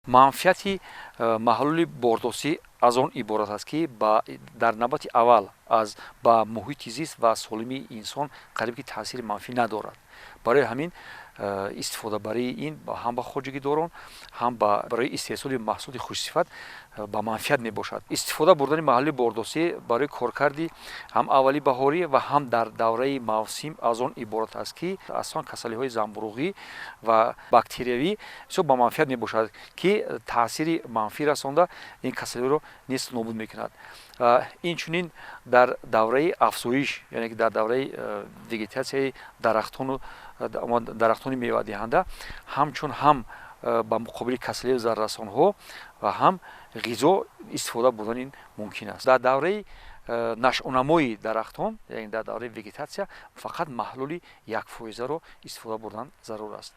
Манфиати маҳлули бордосӣ аз он иборат аст, ки дар навбати аввал аз ба муҳити зист ва солимии инсон қариб ки таъсири манфӣ надорад. Барои ҳамин истифодабарии ин ҳам ба хоҷагидорон, ҳам барои истеҳсоли маҳсулоти хушсифат ба манфиат мебошад. Истифода бурдани маҳлули бордосӣ барои коркарди ҳам аввали баҳорӣ ва ҳам дар давраи мавсим аз он иборат аст, ки аслан касалиҳои занбуруғӣ ва бактериявӣ бисёр ба манфиат мебошад, ки таъсири манфӣ расонда, ин касалиҳоро нест нобуд мекунад. Инчунин дар давраи афзоиш, яъне ки дар давраи вегетатсияи дарахтону дарахтони мевадиҳанда, ҳамчун ҳам ба муқобили касалию зараррасонҳо ва ҳам ғизо истифода бурдан ин мумкин аст. Дар давраи нашъунамои дарахтон, яъне дар давраи вегетатсия, фақат маҳлули 1-фоизаро истифода бурдан зарур аст.